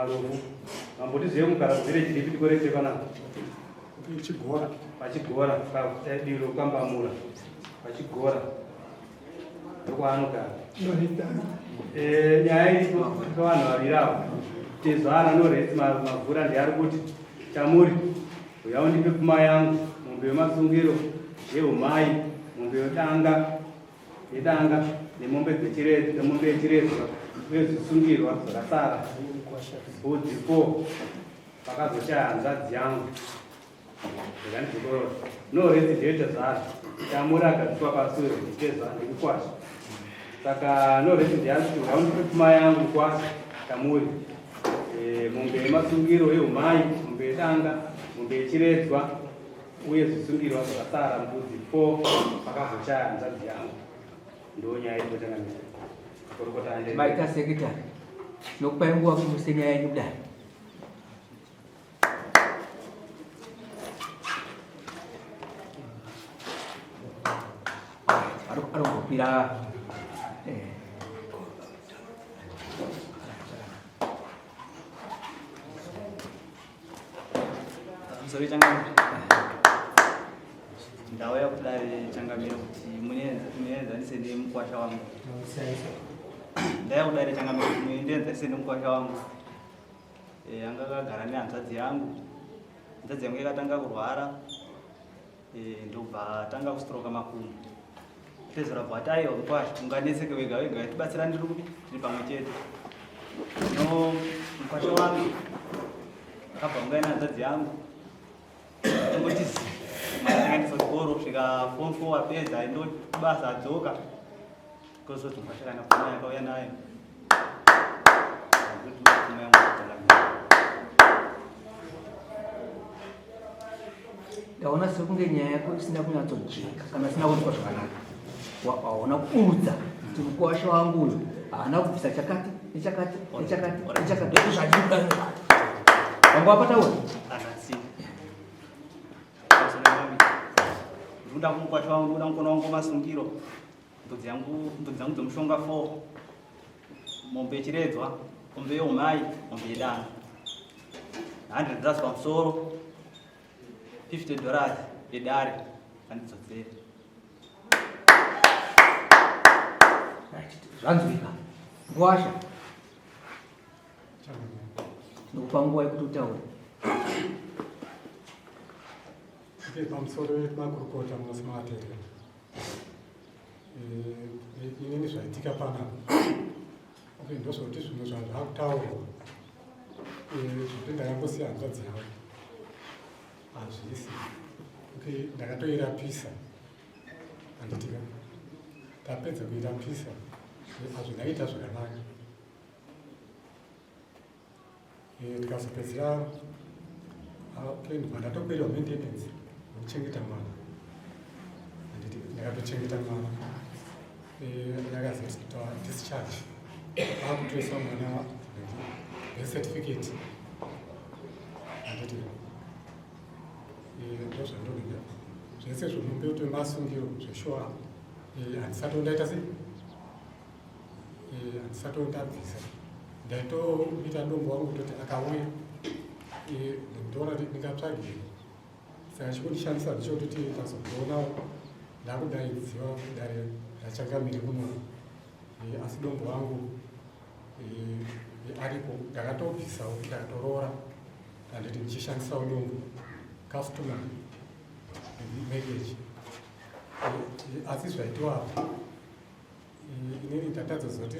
Marufu. Mambotizive mugara village ripi tikorete panapa? Chigora. Pachigora, padiro kwambamura. Pachigora. Ndokwaanogara. Eh, nyaya iripo pavanhu vaviri ava. Tezvara noResi Mavhura ndiye ari kuti chamuri uya undipe pfuma yangu mombe yemasungiro yehumai mombe yodanga yedanga nemombe dzechiredzwa nemombe yechiredzwa uye zvisungirwa zvakasara mbudzi fo pakazoshaya hanzvadzi yangu ndikandidzokorora no rezi ndiyoita zvazvo tamura akadziswa pasure nditezva ndikukwasha saka no rezi ndiyakuti uya pfuma yangu kwasha tamuri eh, mombe yemasungiro yeumai mombe yedanga mombe yechiredzwa uye zvisungirwa zvakasara mbudzi fo pakazoshaya hanzvadzi yangu ndo nyaya iripotangamisa korokota maita sekretary tinokupai nguva kuti muse nyaya yenyu kudai Arikukwira Sorry changamire. Ndauya kudare changamire kuti muenzanise nemukwasha wangu. Ndauya kudare changamire kuti muenzanise nemukwasha wangu. Eh, anga akagara nehanzvadzi yangu. Hanzvadzi yangu yakatanga kurwara eh, ndobva atanga kustroka makumbo. Tezora bva ati aiwa mukwasha unganetseke wega wega tibatsirane tiri kupi tiri pamwe chete. No mukwasha wangu akabva ungaina hanzvadzi yangu tongoti mwana chikoro kusvika form 4 apedza aindobasa adzoka Kozoti mkwasha kana pfuma yakauya nayo. Kuti pfuma yangu kutangamira. Ndaona sekunge nyaya yako isina kunyatsojeka kana isina kunzwa zvakanaka. Waona kuudza kuti mukwasha wangu uyu haana kubvisa chakati nechakati nechakati nechakati ndozvo zvandiri kuda. Wanga wapataura? Anasi. Ndikuda kumukwasha wangu, ndikuda mukono wangu masungiro. Mbudzi yangu, mbudzi dzangu dzomushonga 4. Mombe yechiredzwa, mombe yeumai, mombe yedanga. 100 dollars pamusoro, 50 dollars yedare andidzodzere. Zvanzwika. Ngwasha. Ndikupa nguva yekuti utaure. Pamusoro makurukota mose maateerera. Eh, inini zvaitika panapa okay ndozvoti zvimwe zvanhu zvakutaurwa eh, zvekuti ndakangosiya hanzvadzi yangu hazvisi okay ndakatoirapisa handitika ndapedza kuirapisa hazvinaita zvakanaka Eh, tikazopedzera ah, ndibva ndatokwirwa maintenance yekuchengeta mwana handiti ndakatochengeta mwana eh, yakazoita discharge akutoisa mwana birth certificate handiti eh, ndozvandonida zvese zvomumbeto wemasungiro zveshuwa handisati ndaita sei Eh, handisati ndabvisa ndaitoita dombo wangu kutoti akauya eh, ndoona kuti ndingatsvagei saka chikundishandisa ndechekutoti ndazondoona ndakudaidziwa kudare rachangamire kuno eh, asi dombo wangu ariko ndakatobvisawo ndakatoroora handiti ndichishandisawo dombo customer marriage asi zvaitiwa apa inini ndatadza zoti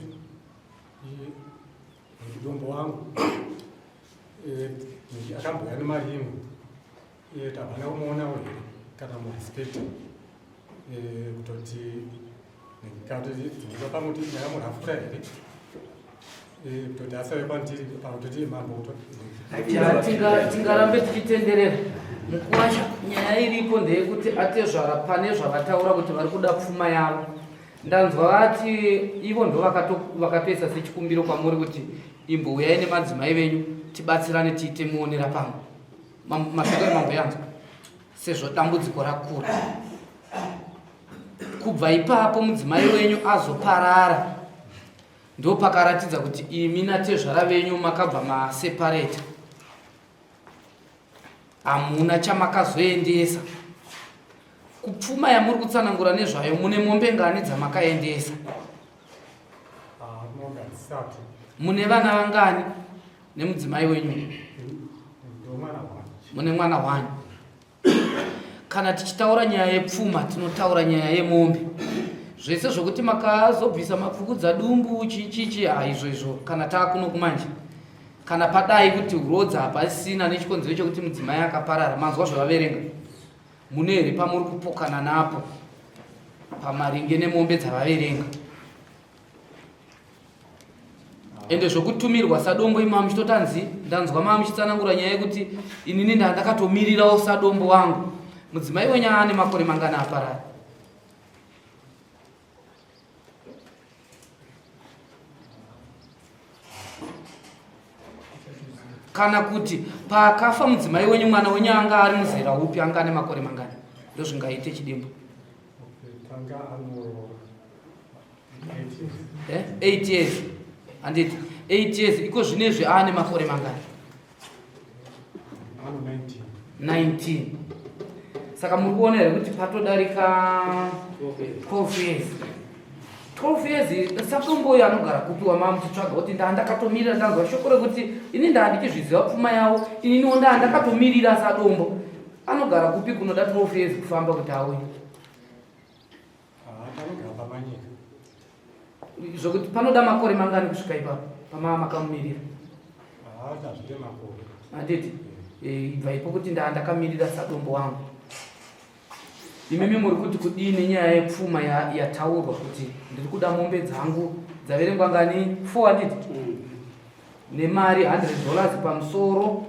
dombo wangu akambouya nemari imwe tabvana kumuonawo here kana murespect kutoti katoti pamuti ndakamurafura here kutoti asave kwandiri pakutoti mambo tingarambe tichitenderera mukuwasha nyaya iripo ndeyekuti atezvara pane zvavataura kuti vari kuda pfuma yavo Ndanzwa vati ivo ndo vakatoisa sechikumbiro kwamuri kuti imbouyai nemadzimai venyu tibatsirane tiite muonera pamwe. Mashoko emambo yanzwa sezvo dambudziko rakura. Kubva ipapo mudzimai wenyu azoparara. Ndopakaratidza kuti imi natezvara venyu makabva maseparata, hamuna chamakazoendesa kupfuma yamuri kutsanangura nezvayo. Mune mombe ngani dzamakaendesa? Ah, mombe hadzisati. Mune vana vangani nemudzimai wenyu? Ndomwana one. Mune mwana one. Kana tichitaura nyaya yepfuma, tinotaura nyaya yemombe. Zvese zvokuti makazobvisa mapfukudza dumbu chichichi, haizvo izvo. Kana taakuno kumanje, kana padai kuti urodza hapasina nechikonzero chekuti mudzimai akaparara, manzwa zvavaverenga, mune here pamuri kupokana napo pamaringe nemombe dzavaverenga? Ende zvokutumirwa sadombo imama muchitotanzi, ndanzwa mama muchitsanangura nyaya yekuti inini ndakatomirirawo sadombo wangu. Mudzimai wenyu ane makore mangani aparara? Kana kuti paakafa mudzimai wenyu, mwana wenyu anga ari muzera upi? Anga ane makore mangani? Ndozvingaite chidimbu. Tanga ano 8 years, handiti? 8 years. Iko zvinezvi aane makore mangani? Ano 19. 19. Saka muri kuona here kuti patodarika 12 years? 12 years. Satomboyo anogara kupi wamama muchitsvaga kuti ndaa ndakatomirira? Ndanzwa shoko rekuti ini ndaa ndichizviziva pfuma yavo, ininiwo ndaa ndakatomirira sadombo. Anogara kupi kunoda 12 years kufamba kuti auye? Anogara paManyika. Zvokuti panoda makore mangani kusvika ipapo pamava makamumirira? Hazvide makore. Handiti? Ibva ipo kuti ndaa ndakamirira sadombo wangu. Imimi muri kuti kudii nenyaya yepfuma yataurwa kuti ndiri kuda mombe dzangu dzaverengwa ngani? 4, handiti? Nemari $100 pamusoro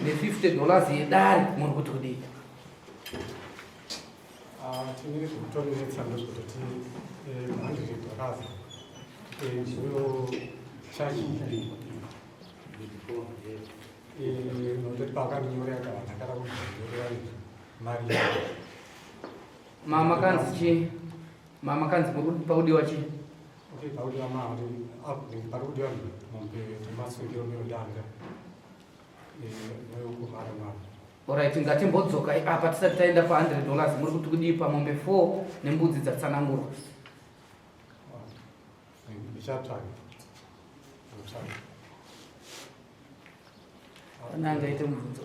ne$50 yedare, muri kuti kudii? Tine zvekutonetsa ndozvekutoti $100 ndiyo chachi, nototi paakandinyorera kana ndakada kunyorera mari. Mama kanzi chii? Mama kanzi pakudiwa chii? Okay, pakudiwa mari, pari kudiwa mombe nemasungiro neudanga neyokumara mwana. Alright, ngatimbodzoka apa tisati taenda pa$100. Muri kuti kudii pamombe 4 nembudzi dzatsanangurwa? Ndichatsvaga, ndotsvaga. Pane angaite mubvunzo?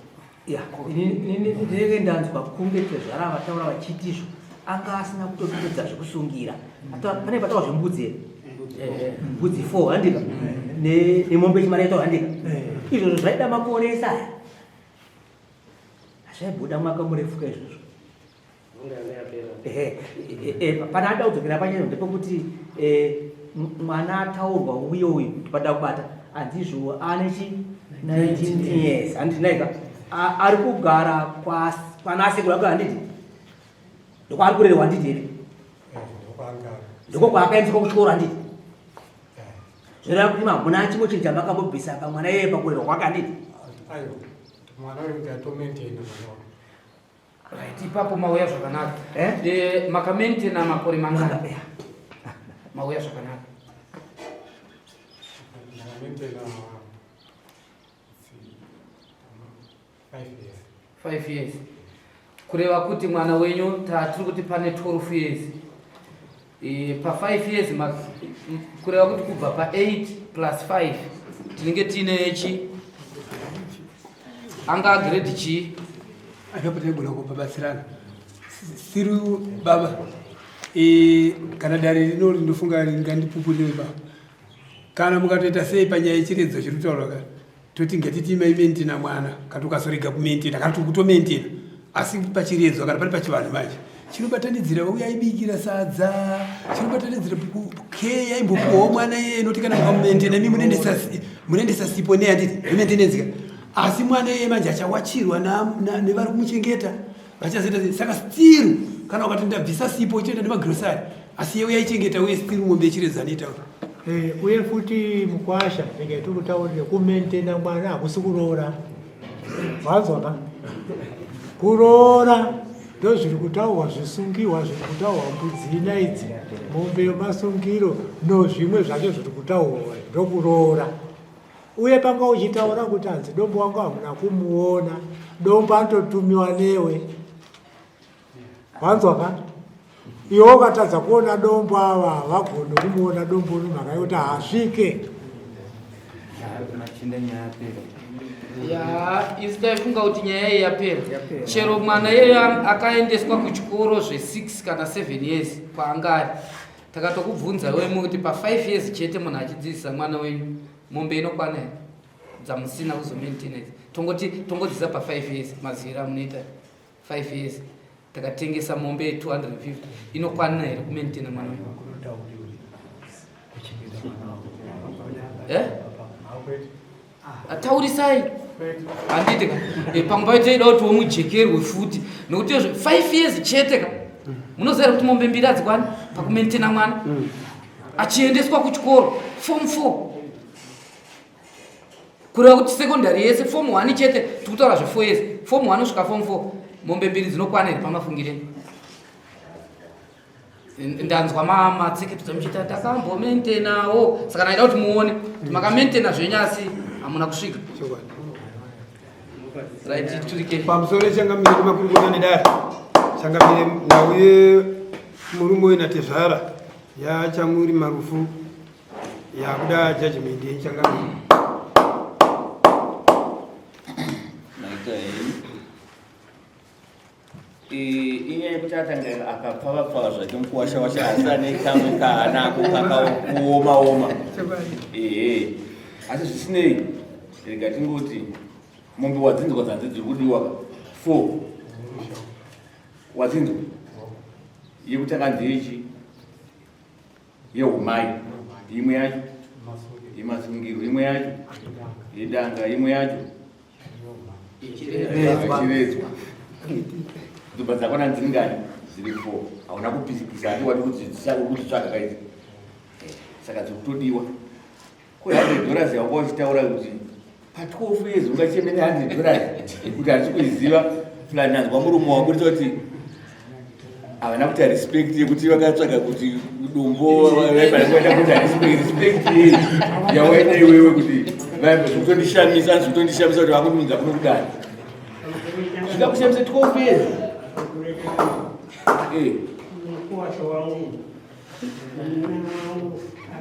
Ya, inini ndinenge ndanzwa kunge tezvara vataura vachiti izvo anga asina kutopedza zvekusungira. Pane pataura zvembudzi here? Mbudzi 4, handika? Nemombe chimari yataura, handika? Izvozvo zvaida makore ese aya, hazvaibuda mwaka murefu ka izvozvo. Ehe, pana ada kudzokera pacheno ndepekuti mwana ataurwa uye uyu pada kubata handizvo, ane chi 19 years, handiti naika? Ari kugara kwana asekuru ake, handiti? Ndokwaari kurerwa, handiti here? Ndokwaangara. Ndiko kwaakaendeswa kuchikoro, handiti? Zvoreva kuti hamuna chimwe chinhu chamakambobvisa pamwana iyeye pakurerwa kwake, handiti? Aiwa, mwana uyu ndatomaintaina mwana wake. Right, ipapo mauya zvakanaka. Eh? Makamaintaina makore mangani? Ya. Mauya zvakanaka. Ndakamaintaina 5 years. 5 years, kureva kuti mwana wenyu tatiri kuti pane 12 years, pa5 years, kureva kuti kubva pa8 plus 5 tinenge tiine chi anga grade chii? Apapo taigona kupabatsirana siru baba. Kana dare rino rinofunga ringandipupurire baba, kana mukatoita sei panyaya yechiredzo chiri kutaurwa ka, toti ngatiti maimaintaina mwana, kana ukazorega kumaintaina, kana tiri kutomaintaina, asi pachiredzo kana pari pachivanhu manje chinobatanidzira uye aibikira sadza, chinobatanidzira ke yaimbopuwawo mwana iyeye, noti kana mukamumaintaina imi munoendesa sipo nei, handiti nemaintenance ka? Asi mwana iyeye manje achawachirwa nevari kumuchengeta, vachazoita sei? Saka still kana ukati ndabvisa sipo ichoenda nemagrosari, asi yewe yaichengeta, uye still mombe yechiredzo anoita. Uye futi mukwasha, ndinge tikutaurire, kumaintaina mwana hakusi kuroora, wanzwa ka? Kuroora. Ndozviri kutaurwa zvisungiwa zviri kutaurwa mbudzi ina idzi, mombe yemasungiro nozvimwe zvacho zviri kutaurwa ndokuroora. Uye panga uchitaura kuti hanzi dombo wangu hamuna kumuona, dombo anototumiwa newe. Wanzwa ka? Iwe ukatadza kuona dombo ava havagoni kumuona dombo nemhaka yekuti haasvike. Ya, isu taifunga kuti nyaya iyi yapera. Chero mwana iyeyo akaendeswa kuchikoro zve6 kana 7 years kwaanga ari. Takatokubvunza iwe kuti pa5 years chete munhu achidzidzisa mwana wenyu mombe inokwana here dzamusina kuzomaintaina idzi. Tongoti tongodzidza pa5 years maziviro amunoita. 5 years takatengesa mombe ye 250 inokwanina here kumaintaina mwana uyu eh? Taurisai handiti ka eh, pamwe pacho toida kuti womujekerwe futi nokuti izvo 5 years chete ka munoziva here kuti mombe mbiri hadzikwani pakumaintaina mwana achiendeswa kuchikoro form 4 kureva kuti secondary yese form 1 chete tikutaura zve 4 years form 1 kusvika form 4 mombe mbiri dzinokwana here pamafungireni ndanzwa matseketo dzamuchiita ndakambomentenawo saka ndaida kuti muone kuti makamentena zvenyu asi hamuna kusvika right turike pamusoro changamire makurukota nedare changamire nhau yemurume uyu natezvara yachamuri marufu yakuda judgment yenchangamire Maita henyu. Inyaya yekuti atanga akapfava pfava zvake mukuwasha wacho asi ane kamwe kaanako kakaoma oma. Ehe. Asi zvisinei rega tingoti mombe wadzinzwa dzanzi dziri kudiwa ka 4 wadzinzwa yekutanga ndeyechi yehumai imwe yacho yemasungiro imwe yacho yedanga imwe yacho chiredzwa dzimba dzakwana dzingani dziri four hauna kupisikisa ati wati kudzitsvaga kaidzi saka dzikutodiwa Ko 100 dollars yawanga uchitaura kuti pa 12 years ungacheme ne 100 dollars kuti handisi kuiziva plan anzwa murume wako kuti havana kuita respect yekuti vakatsvaga kuti dombo vaida kuti handisi respect yei yawaida iwewe kuti zvekutondishamisa hanzi kutondishamisa kuti vakundiunza kuno kudai zvingakushamisa 12 years eh. Mukuwasha wangu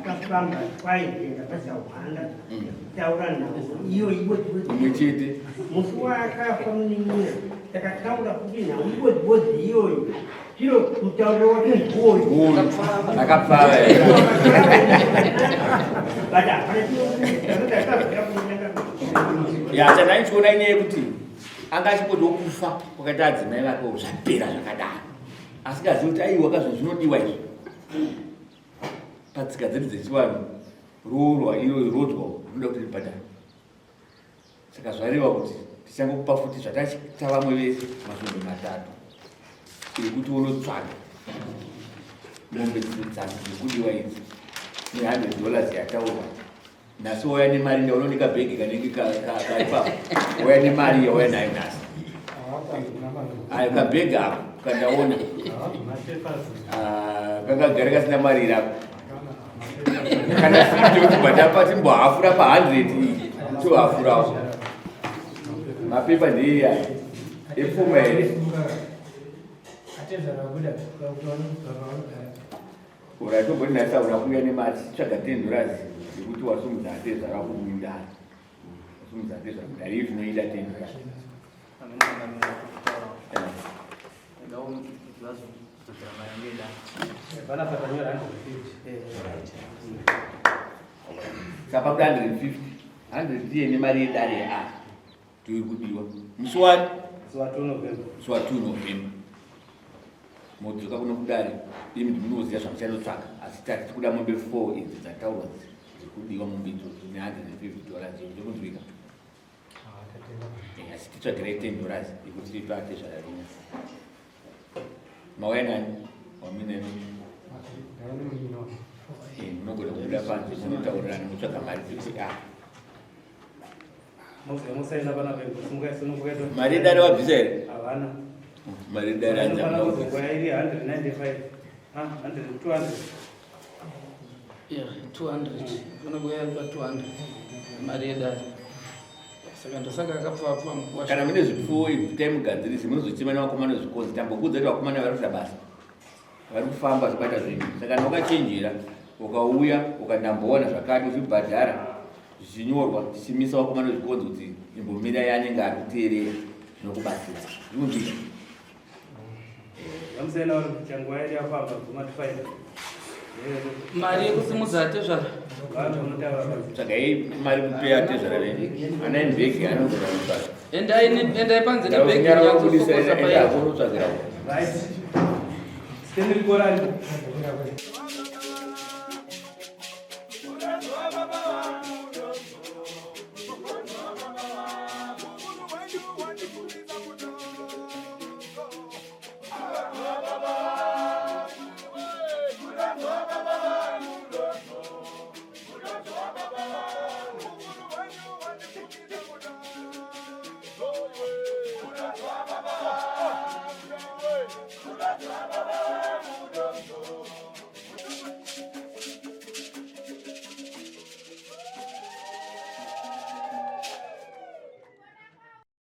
akafamba twaigenda pachahwanda taura nhau iyo imwe chete musi waakafa munin'ina takataura kuti nhau ibodibodzi iyoyo zvino mutauriro wake ndiwoyo akapfava but hapana ya chandaichiona inyaya yekuti anga achingoti wokufa kwakaita adzimai vake zvapera zvakadaro Asikazivi kuti aiwa ka zvinhu zvinodiwa izvi patsika dzedu dzechivanhu roorwa iyo rodzwa rinoda kuti ribhadhare saka zvareva kuti tichangokupa futi zvataita vamwe vese masvondo matatu ekuti unotsvaga mombe dzanzi dzikudiwa idzi ne100 dollars yataurwa nhasi wauya nemari ndaona une kabhegi kanenge kaipapo wauya nemari yauya nayo nhasi ayo kabhegi ako kandaona ah, kakagara kasina mari irako kana fifty kuti bhatapa timbohafura pa 100 iyi tohafurawo mapepa ndeiya epfuma here Ora tomboti nhasi hauna kuuya nemari tsvaga 10 dollars yekuti wasumudza atezvara kumunda. Wasumudza atezvara munda iyo tinoida 10 dollars. Saka pakuda 150 100 iye nemari yedare a tiri kudiwa musi wani musi wa 2 November musi wa 2 November modzoka kuno kudare imi ndimunoziva zvamuchanotsvaga asi tati tikuda mombe 4 idzi dzataurwa dziri kudiwa mombe idzodzo ne 150 dollars zvekunzwika eh, asi titsvagirai 10 dollars yekuti tipate zvakadina mauya nani wamine eh, munogona kubuda panze munotaurirana motsvaga mari dzekuti a ah. Mari yedare wabvisa here? Havana. Mari dare Inofanira kuzogwa iri 195. Ah, 100, 200. Yeah, 200. Unogouya pa 200. Mari yedare. Saka ndosaka akapfava pfava mukuwasha. Kana mune zvipfuwo itai mugadzirise munozochema nevakomana vezvikonzi tambokuudza kuti vakomana vari kuita basa. Vari kufamba zvibata zvinhu. Saka kana wakachenjera ukauya ukandamboona zvakati uchibhadhara zvichinyorwa tichimisa vakomana vezvikonzi kuti imbomira yanenge ari kuteerera zvinokubatsira. Zvinonzwika. Mari yekusimudza atezvara. Tsvagai mari mupe atezvara venyu. Ana embegi anogona kutsvaga. Endai endai panze nebhegi nyatsosokosa pairi. Kunotsvagira. Right. Stanley Korani.